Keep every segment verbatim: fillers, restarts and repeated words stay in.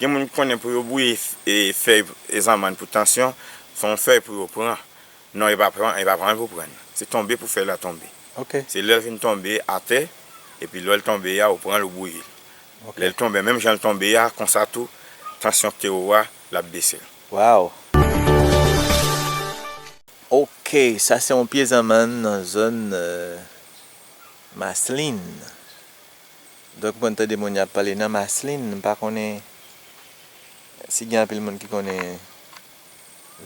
Gen moun ki konnen pou yo bouyi f- e fèy e zanmann pou tansyon, se yon fèy pou yo pran. Non, e pa pran, e pa pran pou pran. Se tonbe pou fèy la tonbe. Ok. Se lè l vin tonbe atè, epi lè l tonbe a, ou pran l, ou bouyi l. Ok. Lè l tonbe, menm jan l tonbe a, konsa tou, tansyon k te wo a, l ap bese l. Wow. Ok, sa se yon pye zanmann nan zòn euh, Maslin. Donk, mwen tande moun y ap pale nan Maslin, m pa konnen si gen anpil moun ki konnen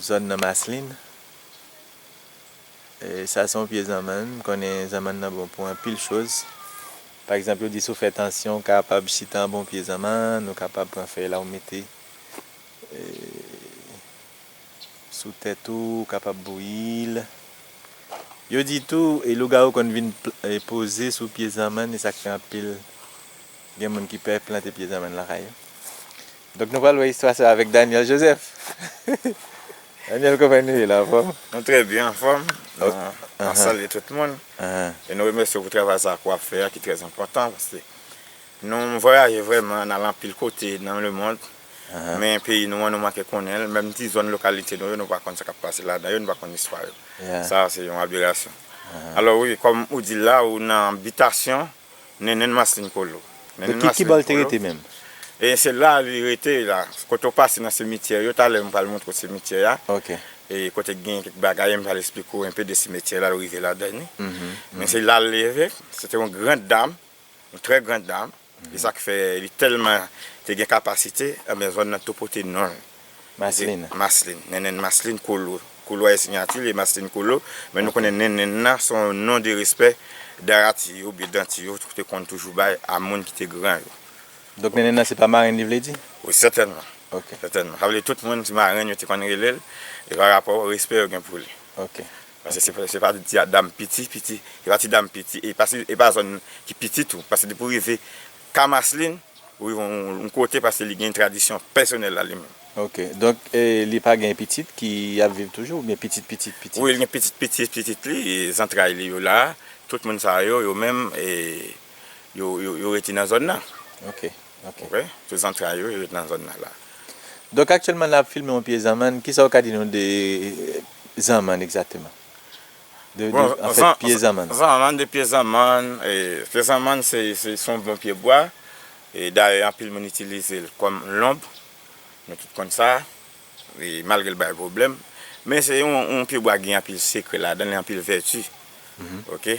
zòn nan Maslin. E sa se yon pye zanmann, m konnen zanmann nan bon pou anpil choz. Pa egzanp, yo di si w fè tansyon, ou kapab chita anba yon pye zanmann, ou kapab pran fèy la, ou mete e, sou tèt ou, ou kapab bouyi l. Yo di tou, e lougawou konn vin pl- e, poze sou pye zanmann, e sa k fè anpil gen moun ki pè plante pye zanmann lakay yo. Donk, nou pral wè istwa sa avèk Daniel Joseph. Daniel, kòman nou ye la, anfòm? Nou trè byen anfòm. Nou, nou salye tout moun. E nou remèsye w pou travay sa a ke w ap fè a, ki trè enpòtan, paske nou vwayaje vrèman, n al anpil kote nan lemonn. Men peyi nou an, nou manke konnen l. Menm ti zòn lokalite nou yo, nou pa konn sa k ap pase ladan yo, nou pa konn istwa yo. Sa a se yon aberasyon. Alò wi, kòm ou di l la, ou nan bitasyon Nènèn Maslin Kolo. Donk, ki, ki bò l te rete menm? E se la li rete la. Kote w pase nan simityè yo, talè m pral montre w simityè a. Ok. E kote gen kèk bagay, m pral eksplike w enpe de simityè la, l rive ladan li. Men se la l leve, se te yon gran dam, yon trè gran dam. E sa k fè li tèlman te gen kapasite, enben zòn nan tou pote non l. Maslin. Maslin, Nènèn Maslin Kolo. Kolo a e siyati li, Maslin Kolo, men nou konnen Nènèn nan se yon non de respè Darati yo oubyen Danti yo te konn toujou bay a moun ki te gran yo. Donk, Nènèn nan se pa marenn li vle di? Wi, sètènman. Ok. Sètènman. Sa vle tout moun se marenn yo te konn rele l, e pa rapò respè yo gen pou li. Ok. Paske se, se pa ti dam piti, piti, se pa ti dam piti, e pa, si- e pa zòn ki piti tou. Paske depi w rive Ka Maslin, ou rive yon, yon kote paske li gen tradisyon pèsonèl la li menm. Ok. Donk, e, li pa gen pitit ki ap viv toujou, oubyen pitit, pitit, pitit? Wi, li gen pitit, pitit, pitit li, e zantray li yo la. Tout moun sa yo, yo menm, e, yo, yo, yo rete nan zòn nan. Ok, ok. Ok? Tout zantray yo, yo rete nan zòn nan la. Donk, aktyèlman, n ap filme yon pye zanmann. Kisa w ka di nou de zanmann egzakteman? De, de, Bon, an fèt, pye zanmann. Zanmann, de pye zanmann, e, pye zanmann, se, se, se yon bon pye bwa. E dayè, anpil moun itilize l kòm lonb. Nou tout konn sa. E malgre l bay pwoblèm. Men se yon, yon pye bwa gen anpil sekrè ladan l, anpil vèti. Ok?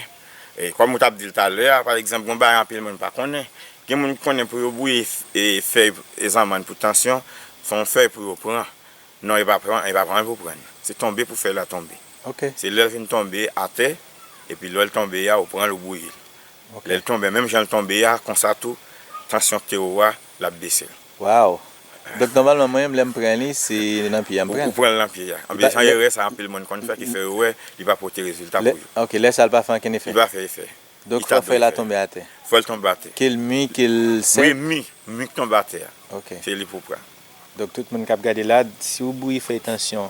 E kòm ou t ap di l talè a, pa egzanp, gen yon bagay anpil moun pa konnen. Gen moun ki konnen pou yo bouyi f- e fèy e zanmann pou tansyon, se yon fèy pou yo pran. Non, e pa pran, e pa pran pou pran. Se tonbe pou fèy la tonbe. Ok. Se lè l vin tonbe atè, epi lè l tonbe a, ou pran l, ou bouyi l. Ok. Lè l tonbe, menm jan l tonbe a, konsa tou, tansyon k te wo a, l ap bese. Wow. Donk, nòmalman, mwen menm, lè m pran li, se nan pye a m Ou, pran ou l. Pran l nan pye a. Li Anben, pa- se yon li- erè sa anpil moun konn fè ki fè yo wè li pa pote rezilta Lè, pou yo. ok, lè sa l pa fè ankenn efè. Li pa fè efè. Donk, Li ta fò fèy la dwe fè. Tonbe atè. Fò l tonbe atè. Ke l mi, ke l Wi, sèk. Mi, mi k tonbe atè a. Ok. Se li pou pran. Donk, tout moun k ap gade la, si w bouyi fèy tansyon,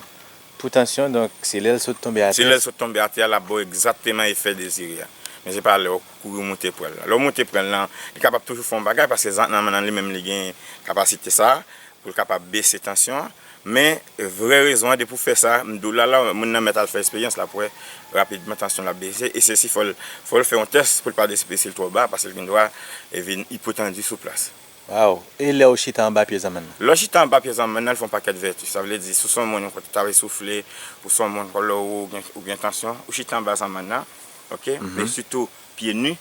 pou tansyon, donk, se lè l sot tonbe atè. Se lè l sot tonbe atè a, l ap ba w egzakteman efè dezire a. Men se pa lè w kouri monte pran l la. Lè w monte pran l lan, li kapab toujou fè yon bagay, paske zan- nan, nan li menm li gen kapasite sa a, pou l kapab bese tansyon an. Men, vrè rezon an, depi w fè sa, m di w la, la, moun nan mèt al fè eksperyans, l ap wè rapidman tansyon l ap bese, e se si fò l, fò l fè yon tès pou l pa bese l twò ba, paske l gen dwa e vin ipotandi sou plas. Wow. E lè w chita anba pye zanmann nan? Lè w chita anba pye zanmann nan, l fè yon pakèt vèti. Sa vle di, si w se yon moun, yon kote w ta resoufle, ou se yon moun, kòlè w wo, ou gen, ou gen tansyon, ou chita anba zanmann nan, ok? Men sitou, pye ni,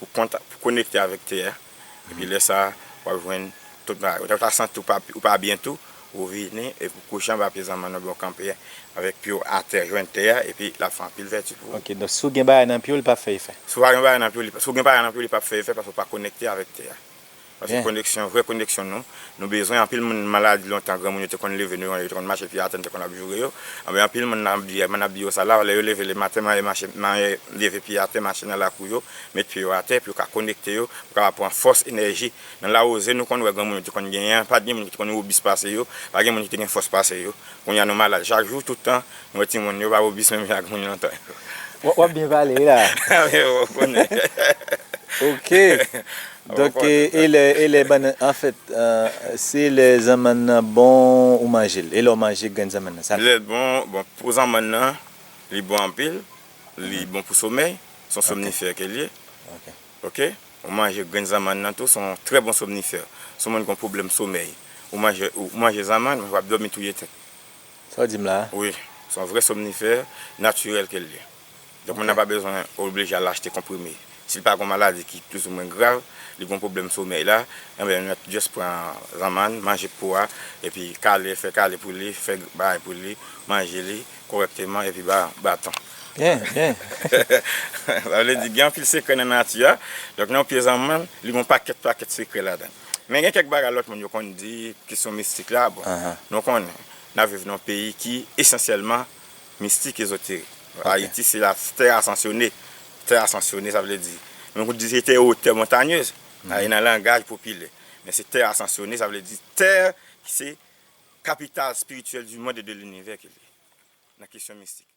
pou kontak, pou konekte avèk tè a. Epi lè sa a, w ap jwenn tout bagay. Ou ta, ou ta santi w pa, ou pa byen tou, ou vini, epi w kouche anba pye zanmann nan, oubyen w kanpe avèk pye w atè, jwenn tè a, epi l ap fè anpil vèti pou ou. Ok, donk si w gen bagay nan pye w, li p ap fè efè? Si w pa gen bagay nan pye w, li, si w gen bagay nan pye w, li p ap fè efè, paske w pa konekte avèk tè a. Paske koneksyon, vrè koneksyon nou, nou bezwen, anpil moun maladi lontan, granmoun yo te konn leve, nou yo te konn mache pye atè, nou te konn ap joure yo. Anben, anpil moun nan biyè, moun ap di yo sa la, lè yo leve lematen, manyen mache, manyen leve pye atè, mache nan lakou yo, met pye yo atè, pou yo ka konekte yo, pou yo ka pran fòs, enèji. Nan lawouze, nou konn wè granmoun yo te konn genyen an, pa t gen moun ki te konn obis pase yo, pa gen moun ki te gen fòs pase yo. Kounye a nou malad chak jou, tout tan, nou wè timoun yo pa obis menm jan ak moun lontan yo. W ap byen pale wi la. Ou konnen. Ok. Donk, e, e lè, e lè bannann, anfèt, euh, se lè zanmann nan bon, ou manje l. E lè w manje grenn zanmann nan, sa. Lè l bon, bon, pou zanmann nan, li bon anpil, li bon pou somèy, se yon somnifè ke l ye. Ok. Ou manje grenn zanmann nan tou, se yon trè bon somnifè. Si yon moun gen yon pwoblèm somèy, ou manje, ou manje zanmann, w ap dòmi touye tèt. Sa w di m la a? Wi, se yon vrè somnifè natirèl ke l ye. Donk, moun nan pa bezwen oblije al achte konprime. Si l pa gen yon maladi ki plizoumwen grav, li gen yon pwoblèm somèy la, enben, nou mèt just pran zanmann, manje po a, epi kale, fè kale pou li, fè bagay pou li, manje li kòrèkteman, epi ba, baton. Byen, byen. Sa vle di, gen anpil sekrè nan nati a. Donk, nan yon pye zanmann, li gen yon pakèt, pakèt sekrè ladan l. Men gen kèk bagay lòt moun yo konn di, kesyon mistik la, bon, nou konnen, n ap viv nan yon peyi ki esansyèlman mistik, ezoterik. Ayiti, se la tè asansyone. Tè asansyone, sa vle di, men pou di se tè otè montanyez, nan langaj popilè. Men se tè asansyone, sa vle di tè ki se kapital espirityèl du monde et de l'univers ke l ye, nan kesyon mistik.